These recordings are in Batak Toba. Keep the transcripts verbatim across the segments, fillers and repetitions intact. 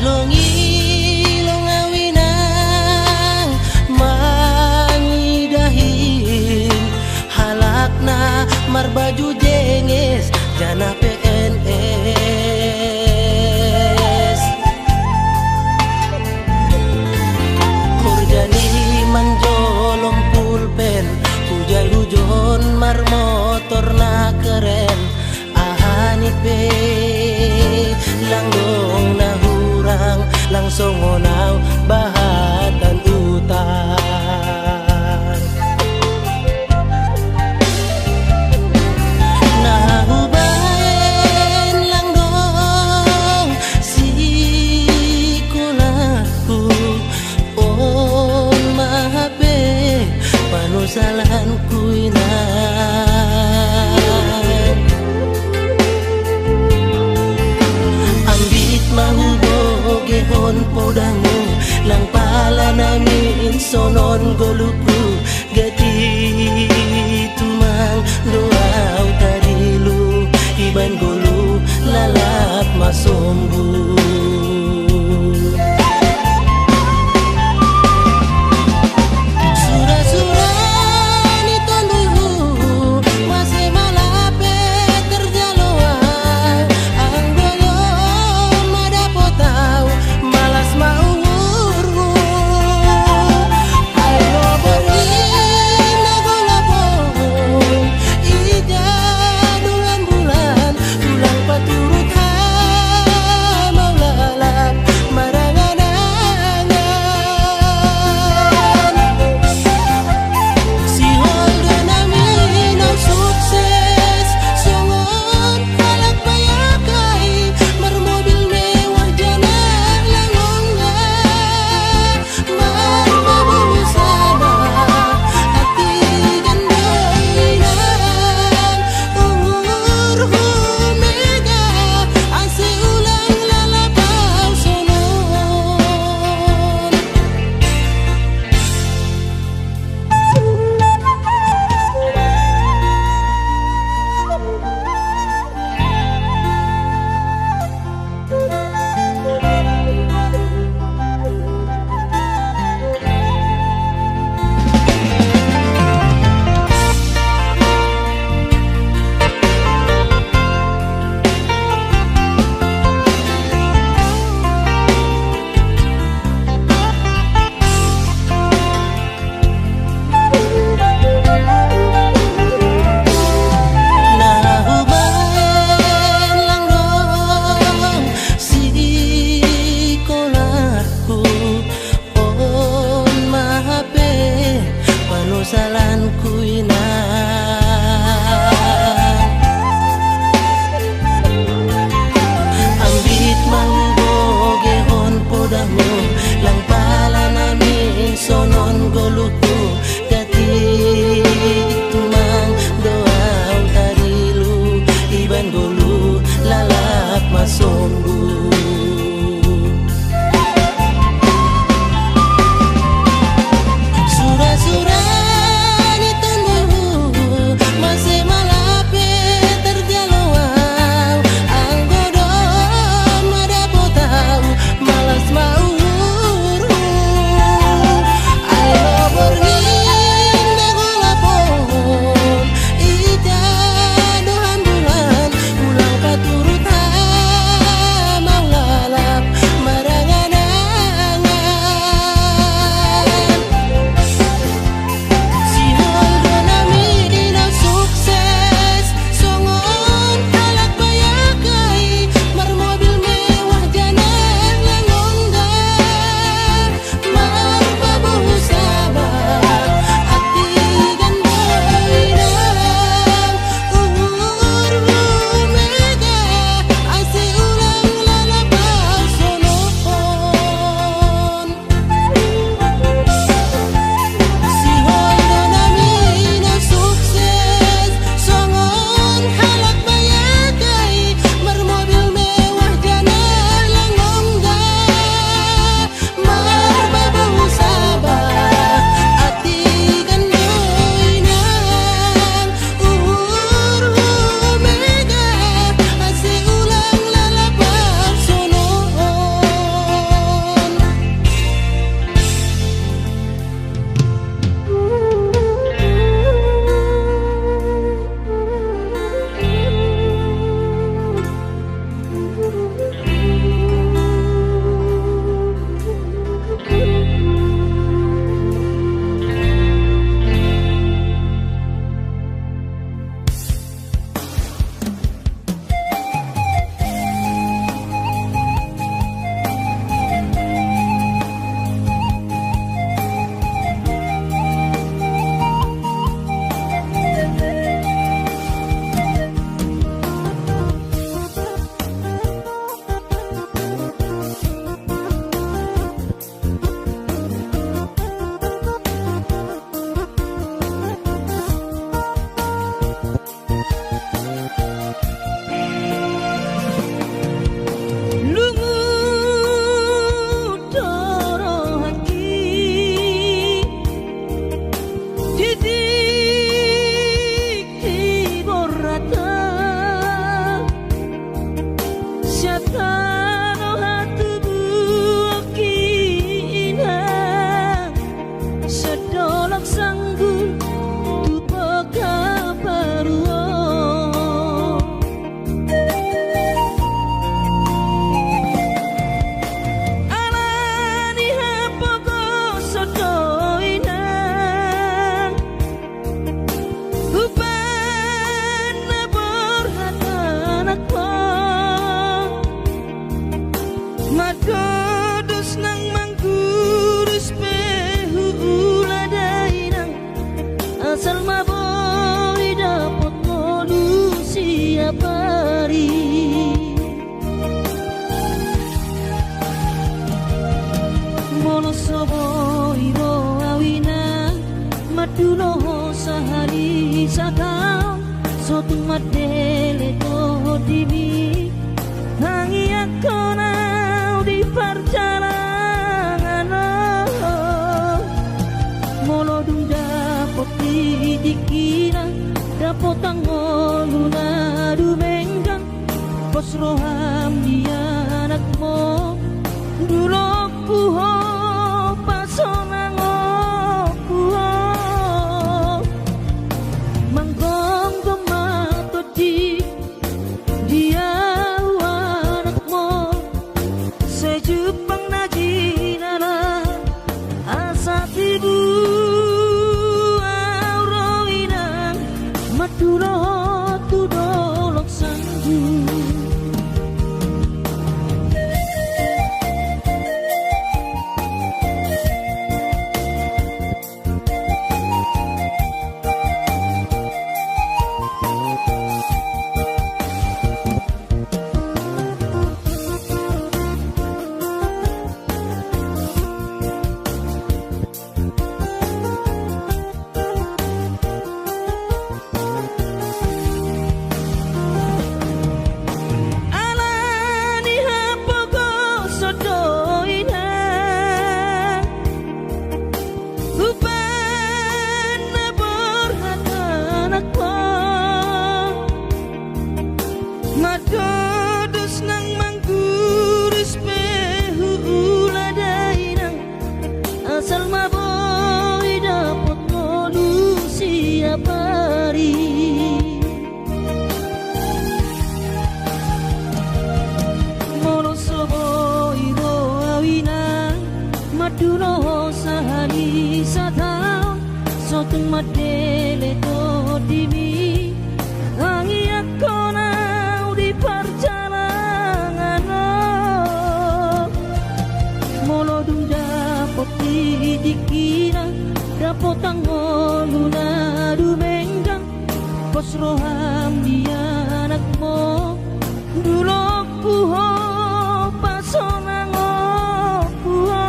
Dong i long au inang mangidahi halak na marbaju jenges jala P N S. Horja ni manjolom pulpen, hujan hujon marmotor na keren. Aha ni pe lang dong na hurang, lang songon au bahatan utang. Na hubaen lang dong sikolahku, on ma hape panusalanku inang. Ambit ma hubogehon podangmu, lang pala namin sonon golupku, gati tumang do au tarilu, ibaen goluh lalap masombu. Sura-sura ni tondulhu, mase ma lape terjalo au, anggo dong ma dapot au, malas ma uhurhu. Ai do borngin na golap on, ija do lan bulan, tulang paturut hau. Dodos nang manggurus pe huula dainang, asal ma boi dapot ngolu siapari. Molo so boi ro au inang, mandulo ho sahali sataon, so tung mandele tondimi, tangiangkon au di parjalangan on. Molo dung dapot di tingkina, dapotan ngolu na dumenggan, pos roham di anakmu, dulokku ho, pasonangokku ho. Manggonggom ma tondi di au anakmu, sai jumpang na jinala, asa tibu au ro inang, mandulo tu dolok sanggu. Ala ni hapogoson do inang, umbahen na borhat anakmu, mandodos nang manggurus pe huula dainang, asal ma boi dapot ngolu siapari. Molo so boi ro au inang, mandulo ho sahali sataon, so tung mandele tondimi, tangiangkon au di parjalangan on. Molo dung dapot di tingkina, dapotan ngolu na dumenggan, pos roham di anakmu, dulokku ho, pasonangokku ho.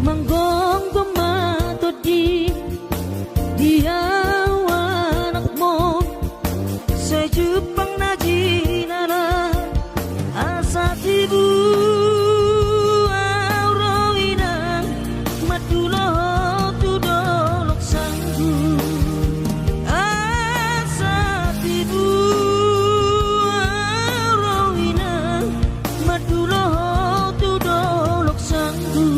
Manggonggom ma tondi di au anakmu, sai jumpang na jinala, asa tibu au ro inang, mandulo tu dolok sanggu. Asa tibu au ro inang, mandulo tu dolok sanggu.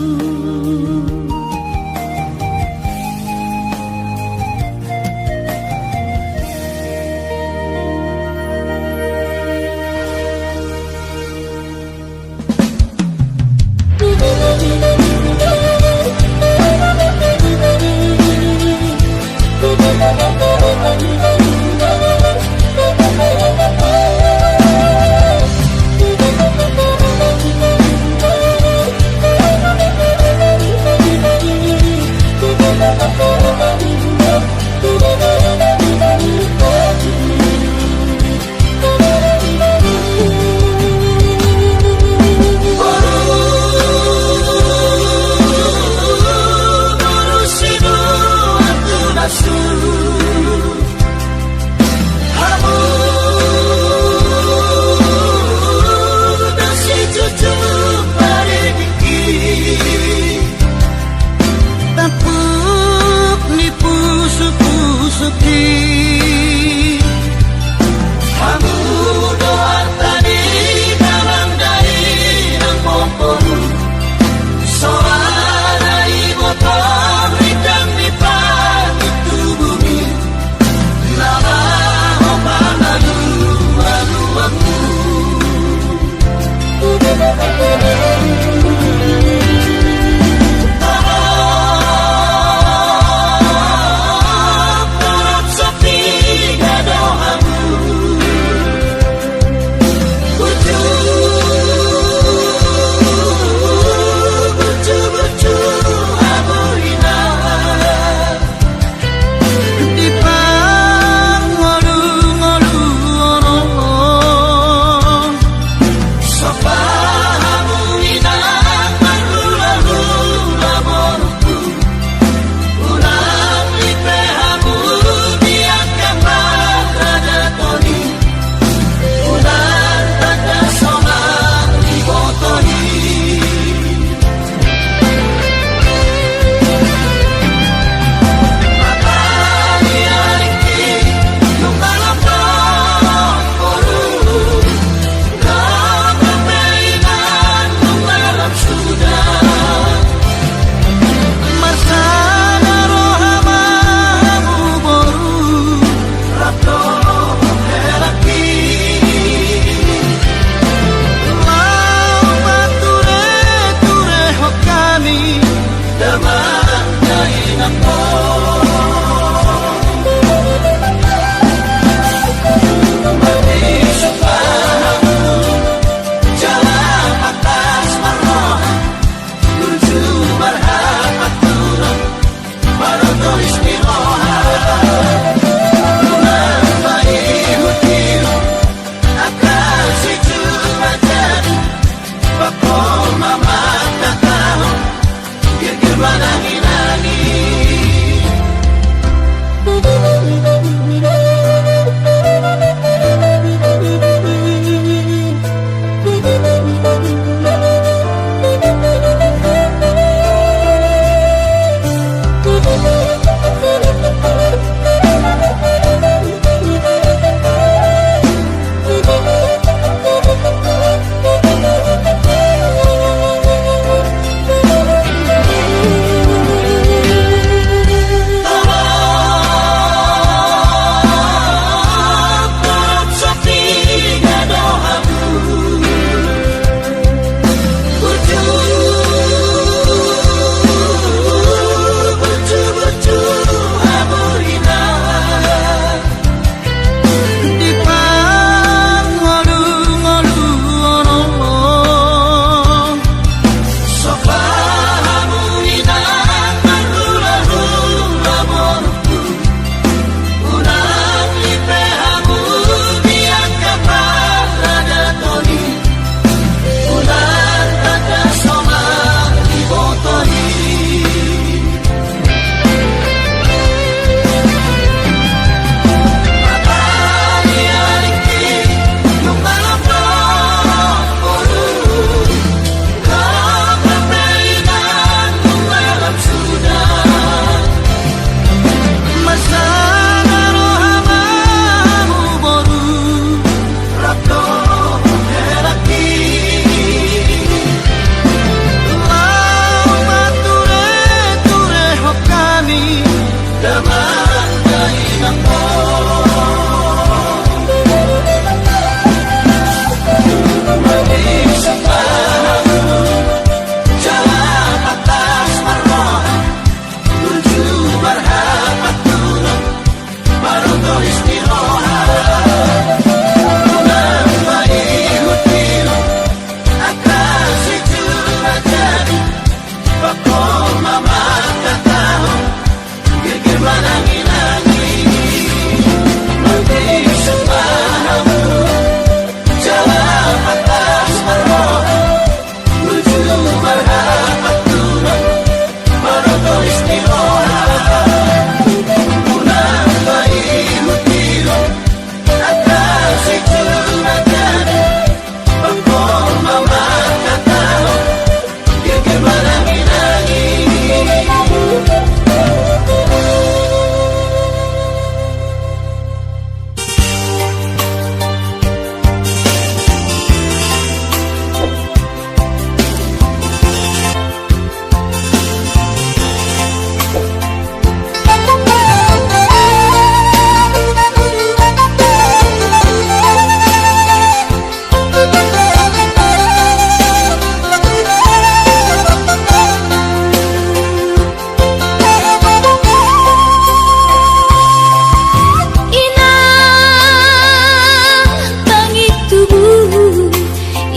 Inang tangi tubu,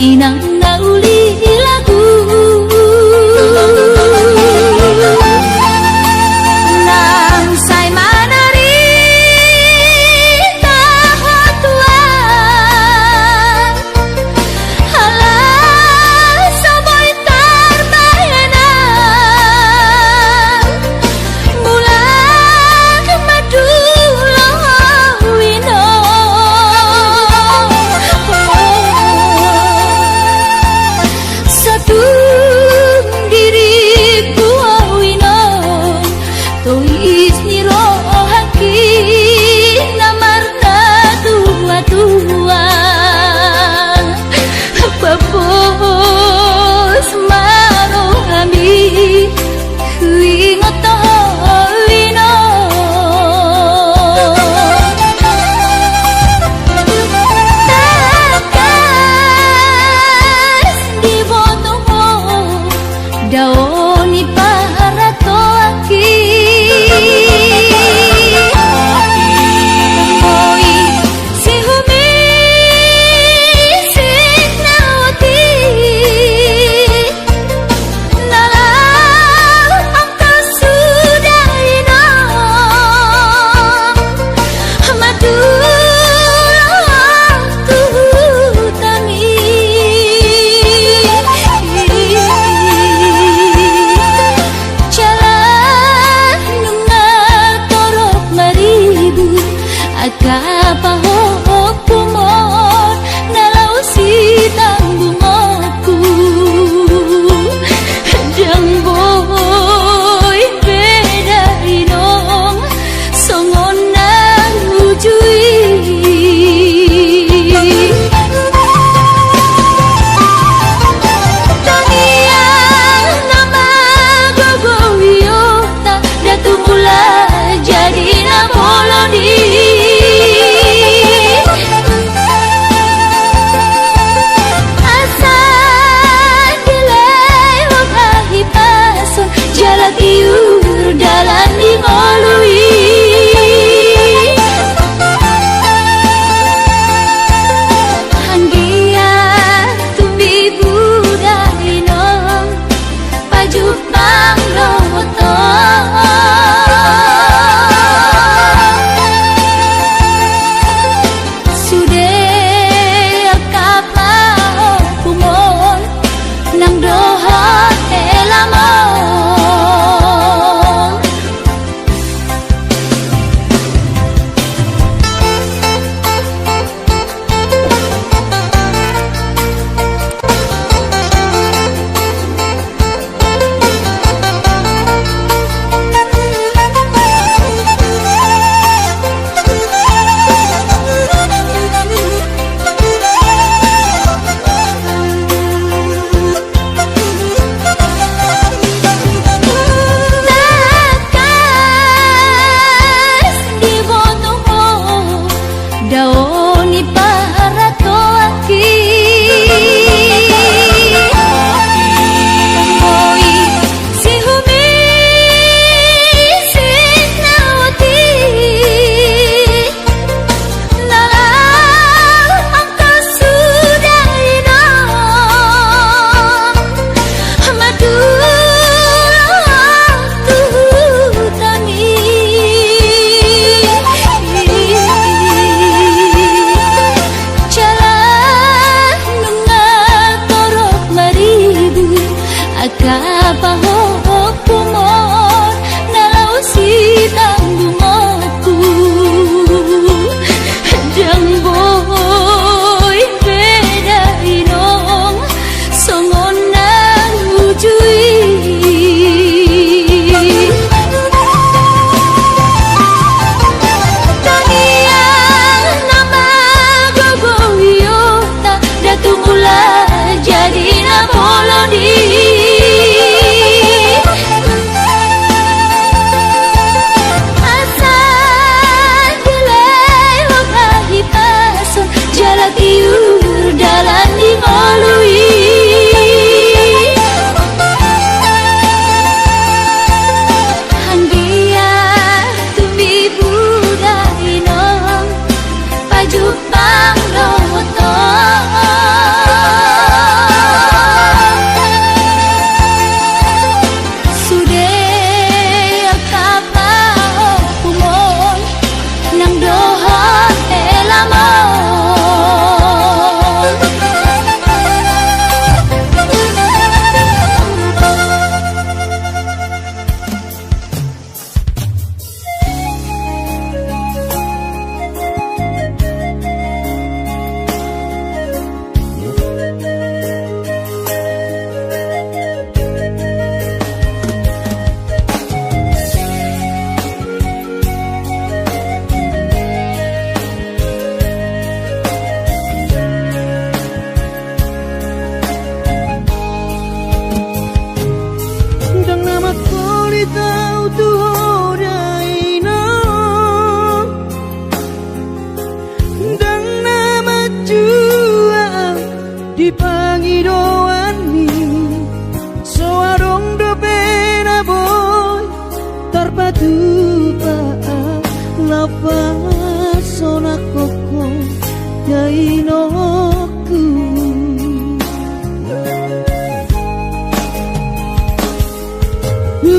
inang na uli lagu. Nang sai manarita ho Tuhan. Ala so boi tarbahenan, mulak ma dulu ho inong.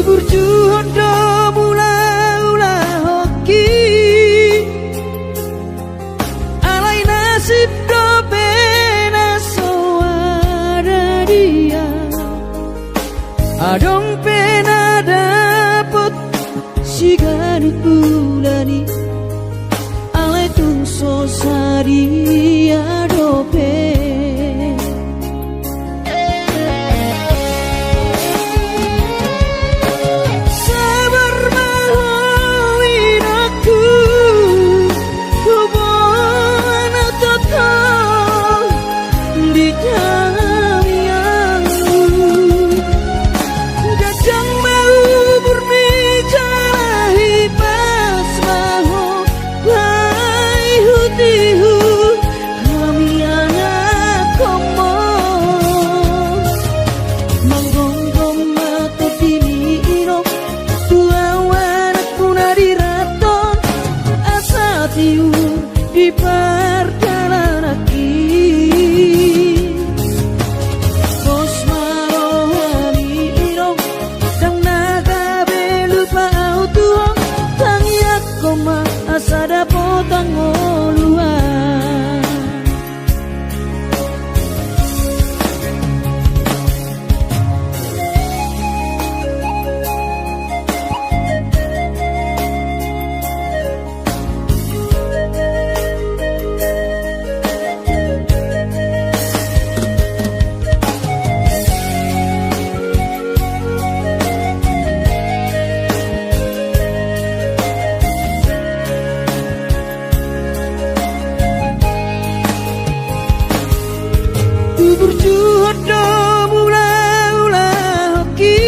Burjuhon do mulaulahonki, alai nasib dope na so ada dia. Adong pe na dapot siganup bulan i, alai tung so sadia dope. Sabar ma ho inongku, huboan au tongtong di tangiangmu. Ganjang ma umurmi jala hipas ma ho paihutihut hamiangakhonmu. Manggomgom ma tondimi inong tu au anakku na diranton, asa tiur di pardalananki. Pos ma rohami inong, ndang na gabe lupa au tu ho, tangiangkon ma asa dapotan ngoluan. Burjuhon do mulaulahonki,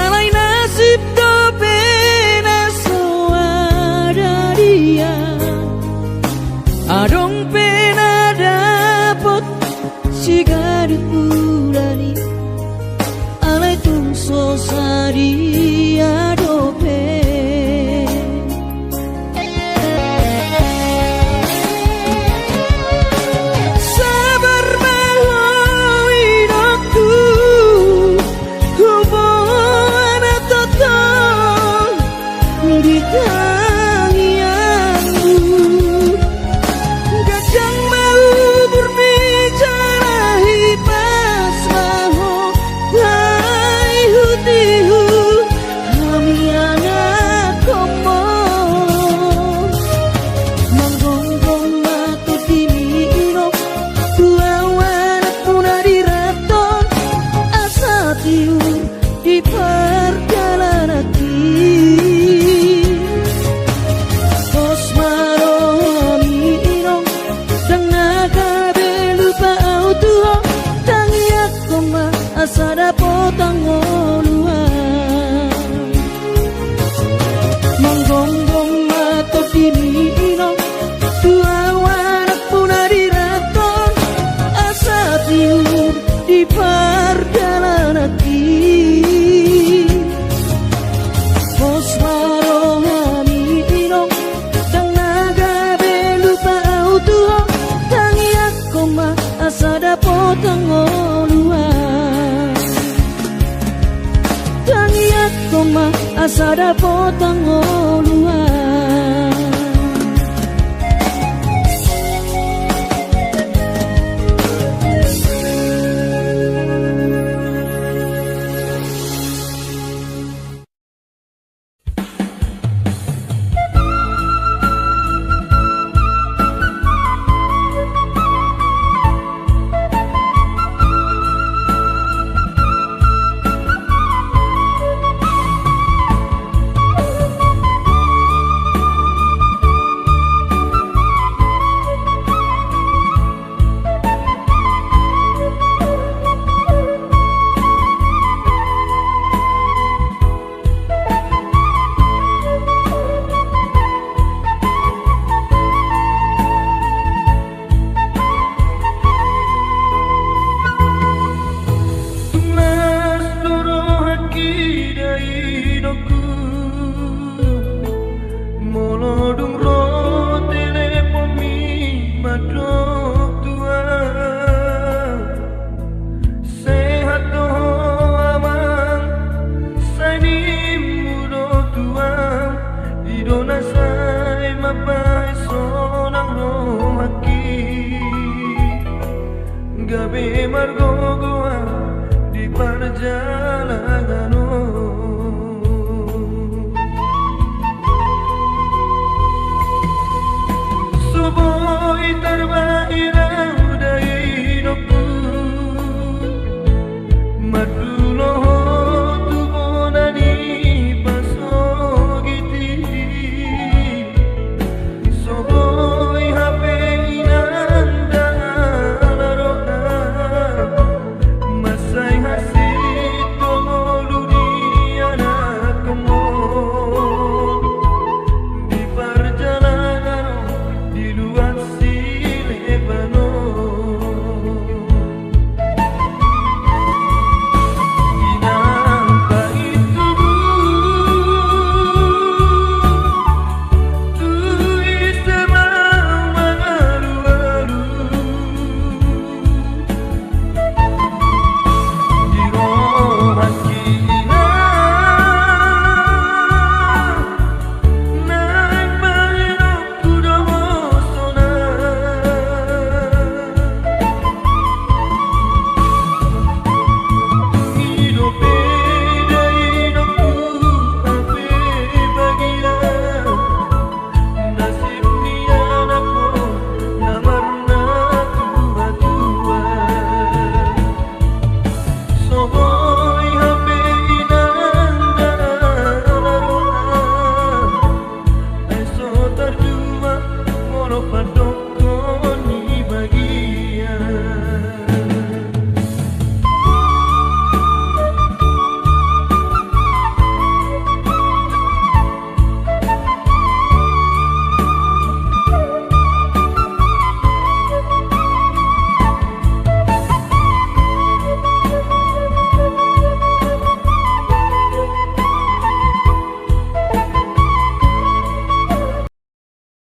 alai nasib dope na so ada dia. Adong pe na dapot siganup bulan i, alai tung so sadia dope. Sabar ma ho inongku, huboan au tongtong di tangiangmu. Ganjang ma umurmi jala hipas ma ho paihutihut hamiangakhonmu. Manggomgom ma tondimi inong tu au anakku na diranton, asa tiur di pardalananki. Pos ma rohami inong, ndang na gabe lupa au tu ho, tangiangkon ma asa dapotan ngoluan. Manggomgom ma tondimi inong tu au anakku na diranton, asa tiur di pardalananki. Pos ma rohami inong, ndang na gabe lupa au tu ho, tangiangkon ma asa dapotan ngoluan. Tangiangkon ma asa dapotan ngoluan. Gabe margogoan di parjalanan